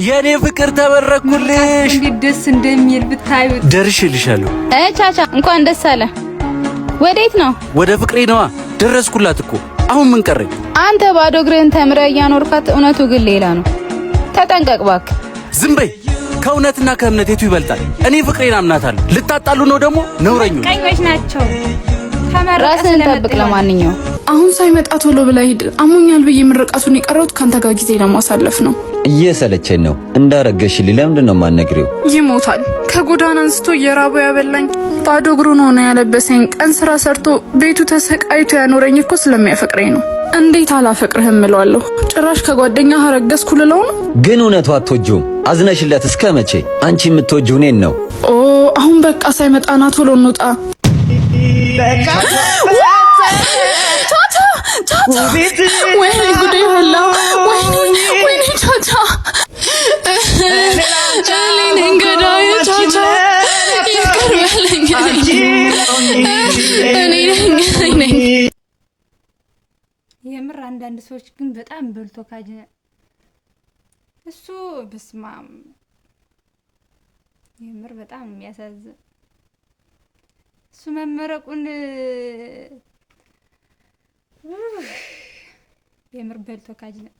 የኔ ፍቅር ተመረኩልሽ። እንዴት ደስ እንደሚል ብታዩት። ደርሼልሻለሁ። ቻቻ እንኳን ደስ አለ። ወዴት ነው? ወደ ፍቅሬ ነዋ። ደረስኩላት እኮ። አሁን ምን ቀረኝ? አንተ ባዶ እግርህን ተምረህ እያኖርካት፣ እውነቱ ግን ሌላ ነው። ተጠንቀቅ እባክህ። ዝም በይ። ከእውነትና ከእምነት የቱ ይበልጣል? እኔ ፍቅሬን አምናታለሁ። ልታጣሉ ነው ደግሞ ነውረኞች። ቀኞች ናቸው። ተመረቀ ራስህን ስለመጣ ጠብቅ። ለማንኛውም አሁን ሳይመጣ ቶሎ ብለህ ሂድ። አሞኛል ብዬ ምርቃቱን የቀረሁት ከአንተ ጋር ጊዜ ለማሳለፍ ነው። እየሰለቸኝ ነው። እንዳረገሽልኝ ለምንድን ነው የማትነግሪው? ይሞታል። ከጎዳና አንስቶ እየራበው ያበላኝ፣ ባዶ እግሩን ሆነ ያለበሰኝ፣ ቀን ስራ ሰርቶ ቤቱ ተሰቃይቶ ያኖረኝ እኮ ስለሚያፈቅረኝ ነው። እንዴት አላፈቅርህም እለዋለሁ? ጭራሽ ከጓደኛ አረገዝኩ ልለው ነው። ግን እውነቱ አትወጂውም። አዝነሽለት እስከ መቼ? አንቺ የምትወጂው እኔን ነው። ኦ፣ አሁን በቃ ሳይመጣ ና ቶሎ እንውጣ። ቻቻ፣ ቻቻ፣ ወይኔ ጉዴ ፈላ። ወይኔ፣ ወይኔ ቻቻ፣ እኔ ነኝ ገዳዩ። ቻቻ፣ ይቅር በለኝ። እኔ ነኝ፣ እኔ ነኝ። የምር አንዳንድ ሰዎች ግን በጣም በልቶ ካጅ እሱ በስማም፣ የምር በጣም የሚያሳዝን እሱ መመረቁን የምር በልቶ ካጅ ነው።